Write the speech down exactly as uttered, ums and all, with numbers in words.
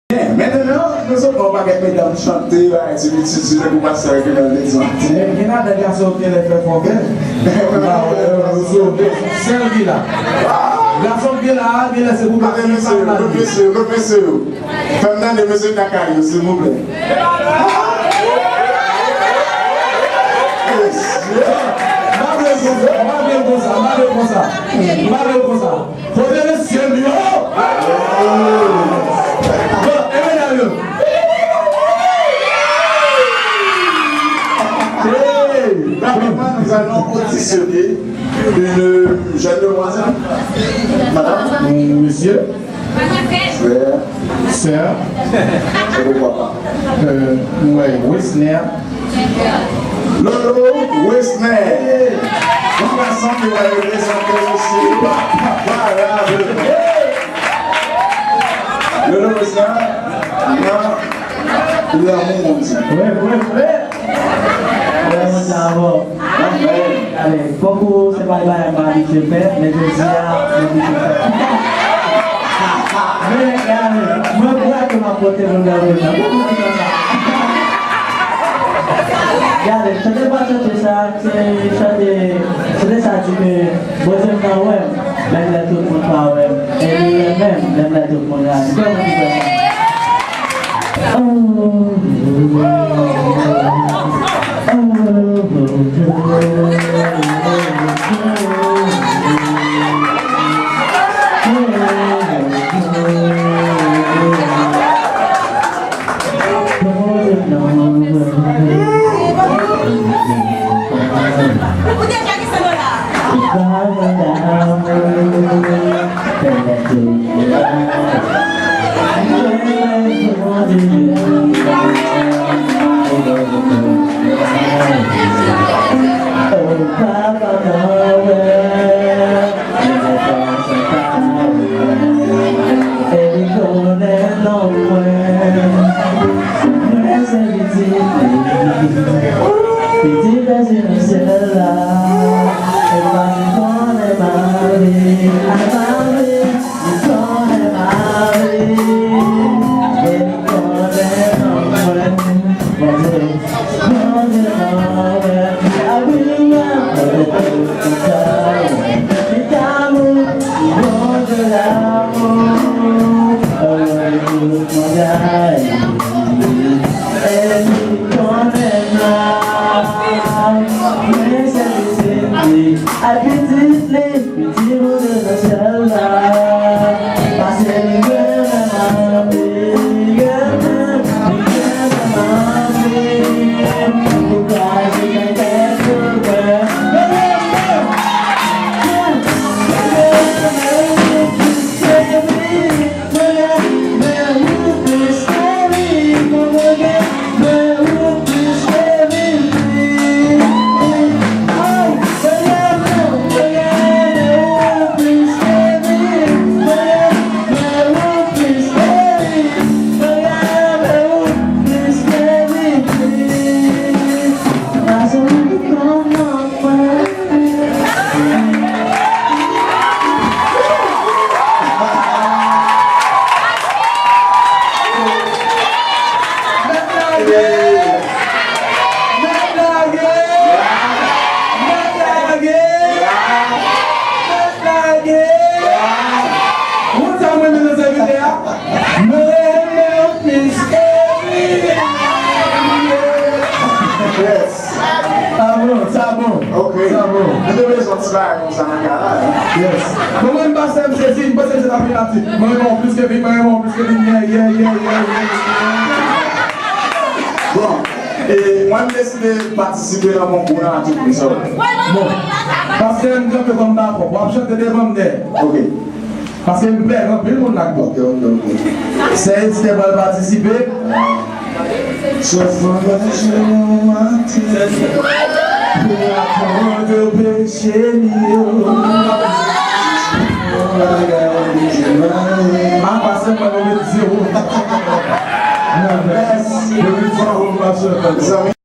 Byen, mentnan, nou sot wè yon pakèt medam chante, bagay, ti pitit, ti nèg ou pase avèk yo nan lezon. Men gen ladan gason yo genlè fè fòfè. Ba, yo sove. Sèl ki la. Gason ki la, genlè se pou pati sa la. Kote mesye yo? Kote mesye yo? Fè m tande mesye Kakayo, silvouplè. Mesye! M pa vle l konsa, m pa vle l konsa, m pa vle l konsa. M pa vle l konsa. Kote mesye m yo? Bon, e medam yo? Hey! Rapidement, nous allons auditionner une jeune demoiselle. Madame. Monsieur. Frère. Sœur. Et pourquoi pas? Euh, ouais, Wesner. Lolo Wesner. Yon gason ki va reprezante mesye yo valableman. Lolo Wesner, nan lanmou, kòmsi. Wi, wi, wi. Lè moun sa avè w. Anmèn. Ale, konkou se pa yon bagay m abitye fè, men jodi a, m abitye fè. Men, gade, mwen kwè ke m ap pote moun nan moun nan. Konkou se konsa. Gade, chante pa chante sa, se chante, chante sa di ke Bondye m nan wè m, menm lè tout moun pa wè m. E li renmen m, menm lè tout moun rayi m. Kòman ki fè sa? Lage! Lage! Lage! Wout sa mwen menm nan sèvitè a. Mwen renmen w plis ke li. Yes. Sa bon, sa bon. Ok. Sa bon. Nou te bezwen ti bagay konsa nan kay la, hein. Yes. Bon, mwen, m pase, m sezi, m panse se ta vin ap di, mwen renmen w plis ke li, mwen renmen w plis ke li, yeah, yeah, yeah, yeah, yeah. Bon. E mwen, m deside patisipe nan konkou la a tout pri, sa w wè. Bon, pastè, m kanpe kòm bakòp. W ap chante devan m dèyè. Ok. Paske m pè gen anpil moun lakay. Ok, ok, ok. Sè Estè pral patisipe. Sòf angaje yon maten pou aprann peche li yo. Yon bagay ki mal. A, pastè, mwen, nou met zewo. Mèsi. Depi fò, ou pa sou.